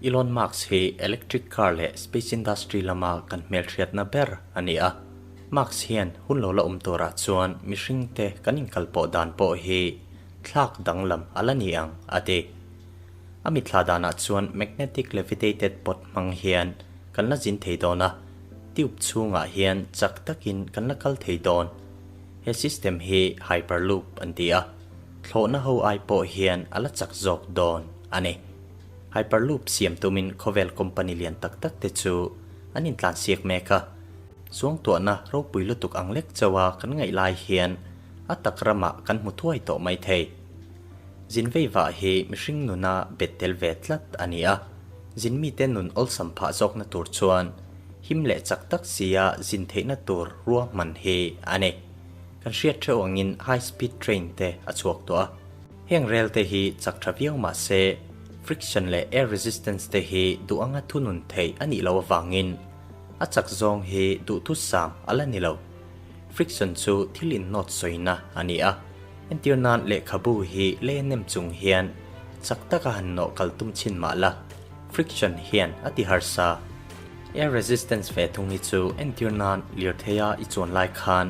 Elon Musk hi electric car leh space industry lama kan hmelhriatna ber a ni a. Musk hian hun lo la awm turah chuan mihringte kan inkalpawh dan pawh hi thlak danglam a la ni ang, a ti. A mitthla danah chuan magnetic levitated pod hmang hian kan la zin thei dawn a, tube chhungah hian chak takin kan la kal thei dawn. He system hi Hyperloop an ti a, thlawhna ho ai pawh hian a la chak zawk dawn a ni. Hyperloop siam tumin khawvel company lian tak tak te chu an intlansiak mek a, suangtuahna ropui lutuk ang lek chauha kan ngaih lai hian a tak ramah kan hmu thuai tawh mai thei. Zin vei vah hi mihring nuna bet tel ve tlat a ni a, zin mite nun awlsam phah zawkna tur chuan him leh chak tak sia zin theihna tur ruahman hi a ni. Kan hriat theuh angin high speed train te a chhuak tawh a, heng rel te hi chak tha viau mah se friction leh air resistance te hi duh anga thunun theih a nih loh avangin a chak zawng hi duhthusam a la ni lo. Friction chu thil innawt sawina a ni a, entir nan lehkhabu hi lei nem chung hian chak taka han nawh kal tum chhin mah la, friction hian a ti harsa. Air resistance ve thung hi chu entir nan lirtheia i chuan lai khan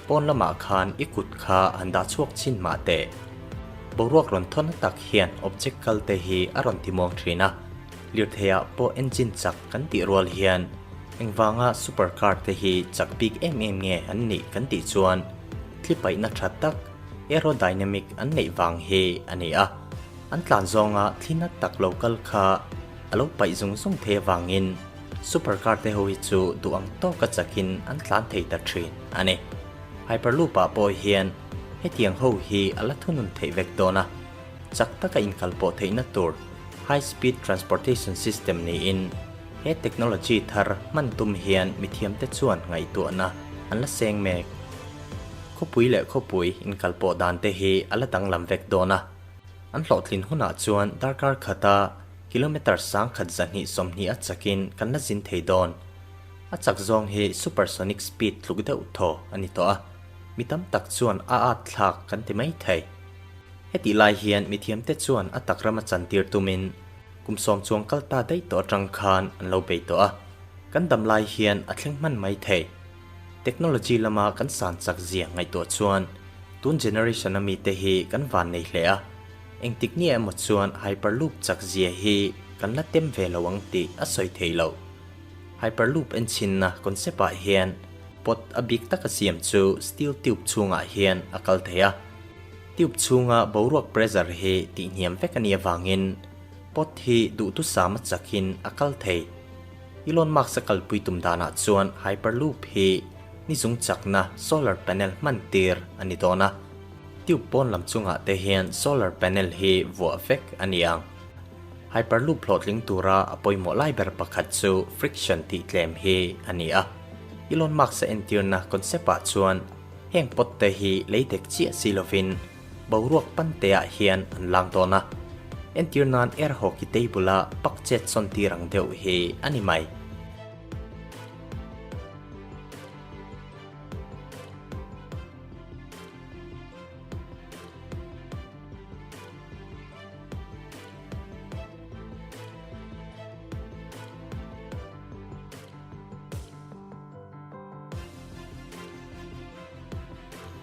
pawn lamah khan i kut kha han dah chhuak chhin mah teh. Boruak rawn thawn tak hian object kal te hi a rawn ti muang thin a, lirtheiah pawh engine chak kan tih rual hian Engvanga super car te hi chak bik em em nge an nih kan tih chuan thli paihna tha tak aerodynamic an neih vang hi a ni a, an tlan zawnga thli nat tak lo kal kha a lo paih zung zung thei avangin super car te ho hi chu duh ang tawka chakin an tlan thei ta thin a ni. Hyperloop ah pawh hian hetiang ho hi a la thunun theih vek dawn a, chak taka inkalpawh theihna tur high speed transportation system niin He technology thar hman tum hian mithiamte chuan ngaihtuahna an la seng mek. Khawpui leh khawpui inkalpawh dan te hi a la danglam vek dawn a. An hlawhtlin hunah chuan darkar khata kilometre 1220 a chakin kan la zin thei dawn. A chak zawng hi supersonic speed tluk deuh thaw a ni tawh a, mi tam tak chuan a at thlak kan ti mai thei. Hetih lai hian mithiamte chuan a tak rama chantir tumin Kum 10 chuang kal ta daih tawh atang khan an lo bei tawh a, kan dam lai hian a thleng hman mai thei. Technology lama kan san chak zia ngaihtuah chuan tun generation a mite hi kan van nei hle a, engtik ni emaw chuan hyperloop chak zia hi kan la tem ve lo ang tih a sawi thei lo. Hyperloop enchinna concept ah hian pot a bik taka siam chu steel tube chhungah hian a kal thei a. Tube chhunga boruak pressure hi tihhniam vek a nih avangin pot hi duhthusam a chakin a kal thei. Elon Musk a kalpui tum danah chuan Hyperloop hi nizung chakna solar panel hman tir a ni dawn a, tube pawn lam chungah te hian solar panel hi vuah vek a ni ang. Hyperloop hlawhtling tura a pawimawh lai ber pakhat chu friction tih tlem hi a ni a. Elon Musk a entirna concept ah chuan Heng pot te hi lei dek chiah si lovin boruak pante ah hian an lang dawn a, entir nan air hockey table a pak chet sawn tir ang deuh hi a ni mai.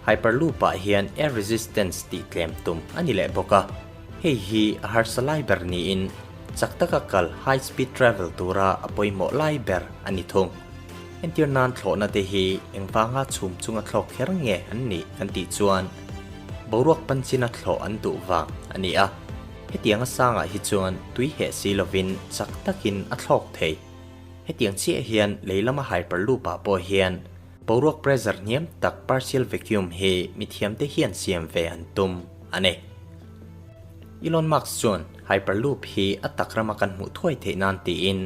Hyperloop ah hian air resistance tih tlem tum a ni leh bawk a, hei hi a harsa lai ber niin chak taka kal high speed travel tura a pawimawh lai ber a ni thung. Entir nan thlawhna te hi engvanga chhum chunga thlawk kher nge an nih kan tih chuan boruak panchina thlawh an duh vang a ni a, hetianga sangah hi chuan tui heh si lovin chak takin a thlawk thei. Hetiang chiah hian lei lama hyperloop ah pawh hian boruak pressure hniam tak partial vacuum hi mithiamte hian siam ve an tum a ni. Elon Musk chuan hyperloop hi a tak rama kan hmuh thuai theih nan tiin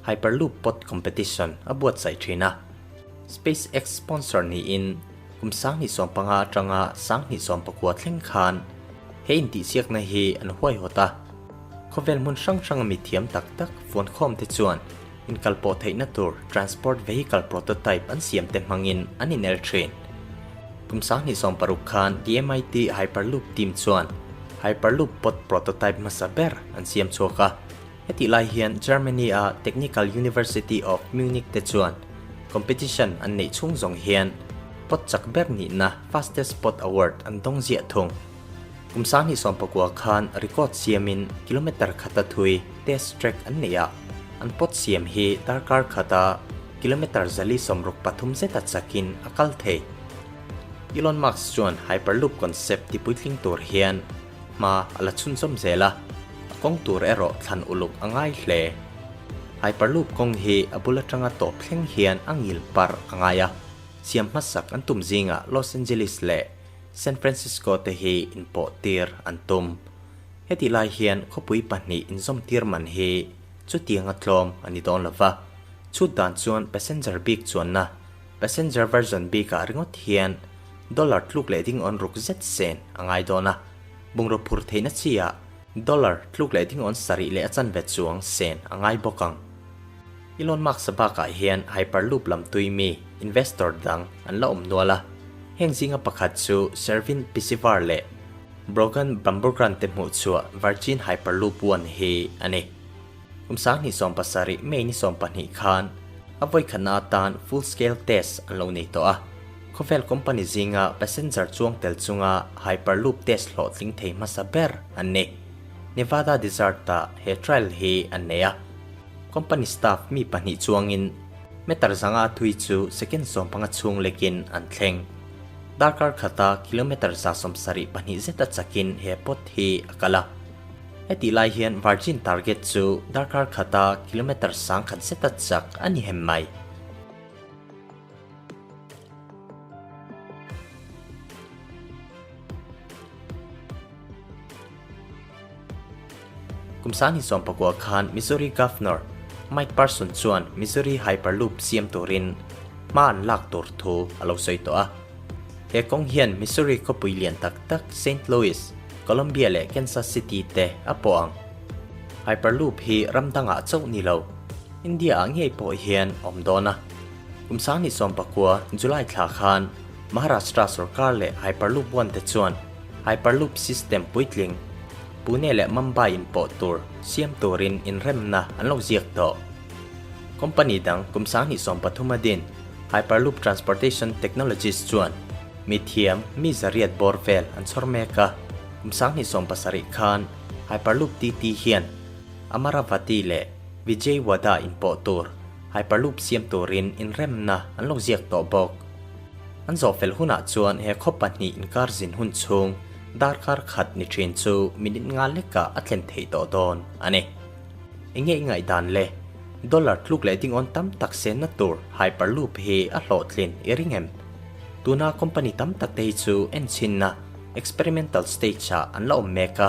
hyperloop pod competition a buatsaih thin a. SpaceX sponsor niin kum 2015 atanga 2019 thleng khan he intihsiakna hi an huaihawt a. Khawvel hmun hrang hranga mithiam tak tak fuankhawm te chuan inkalpawh theihna tur transport vehicle prototype an siam te hmangin an inel thin. Kum 2016 khan DMIT Hyperloop team chuan Hyperloop pod prototype hmasa ber an siam chhuak a. Hetih lai hian Germany-a Technical University of Munich te chuan competition an neih chhung zawng hian pot chak ber nihna Fastest Pot Award an dawng ziah thung. Kum 2019 khan record siamin kilometre khata thui test track an neih a, an pot siam hi darkar khata kilometre 463 zeta chakin a kal thei. Elon Musk chuan Hyperloop concept tipuitling tur hian hma a la chhunzawm zel a, a kawng tur erawh thlan uluk a ngai hle. Hyperloop kawng hi a bul atanga tawp thleng hian a ngil parh a ngai a, siam hmasak an tum zingah Los Angeles leh San Francisco te hi inpawh tir an tum. Hetih lai hian khawpui pahnih inzawm tir man hi chutianga tlawm a ni dawn lo va, chhut dan chuan passenger bik chuanna Passenger version bikah ringawt hian dollar tluk leh ding awn ruk zet sen a ngai dawn a, bungraw phur theihna chi ah dollar tluk leh ding awn sarih leh a chanve chuang sen a ngai bawk ang. Elon Musk-a bakah hian Hyperloop lam tui mi, investor, dang an la awm nual a, heng zinga pakhat chu Shervin Piscivar leh Brogan Bamburgran te hmuh chhuah Virgin Hyperloop One hi a ni. Kum 2017 May ni 12 khan a vawikhatna atan full scale test an lo nei tawh a, khawvel company zinga passenger chuang tel chunga Hyperloop test hlawhtling thei hmasa ber an ni. Nevada Desert-ah he trial hi an nei a, company staff mi pahnih chuangin meter zanga thui chu second 15 chhung lekin an thleng. Darkar khata kilometer 172 zeta chakin he pod hi a kal a. Hetih lai hian Virgin target chu darkar khata kilometre 1000 zeta chak a ni hem mai. Kum 2019 khan Missouri Governor Mike Parson chuan Missouri Hyperloop siam turin hma an lak tur thu a lo sawi tawh a. He kawng hian Missouri khawpui lian tak tak Saint Louis, Columbia leh Kansas City te a pawh ang. Hyperloop hi ram dangah chauh ni lo, India-ah ngei pawh hian a awm dawn a. Kum 2019 July thla khan Maharashtra sorkar leh Hyperloop One te chuan Hyperloop system puitling Pune leh Mumbai inpawh tur siam turin inremna an lo ziak tawh. Company dang kum 2030 a din Hyperloop Transportation Technologies chuan mi thiam mi zariat bawr vel an chhawr mek a, kum 2017 khan Hyperloop TT hian Amaravati leh Vijayawada inpawh tur Hyperloop siam turin inremna an lo ziak tawh bawk. An zawh fel hunah chuan he khaw pahnih inkar zin hun chhung darkar khat ni thin chu minute nga lekah a thlen theih tawh dawn a ni. Enge i ngaihdan le? Dollar tluk leh dingawn tam tak senna tur Hyperloop hi a hlawhtlin i ring em? Tuna company tam tak te hi chu enchinna, experimental stage, ah an la awm mek a,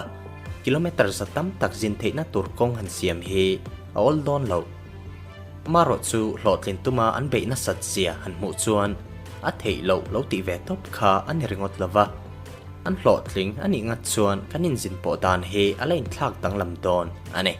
kilometre za tam tak zin theihna tur kawng han siam hi a awl dawn lo. Amarawh chu hlawhtlin tuma an beih nasat zia han hmuh chuan a theih loh lo tih ve tawp kha a ni ringawt lova. An hlawhtling a nih ngat chuan kan inzin pawh dan hi a la inthlak danglam dawn a ni.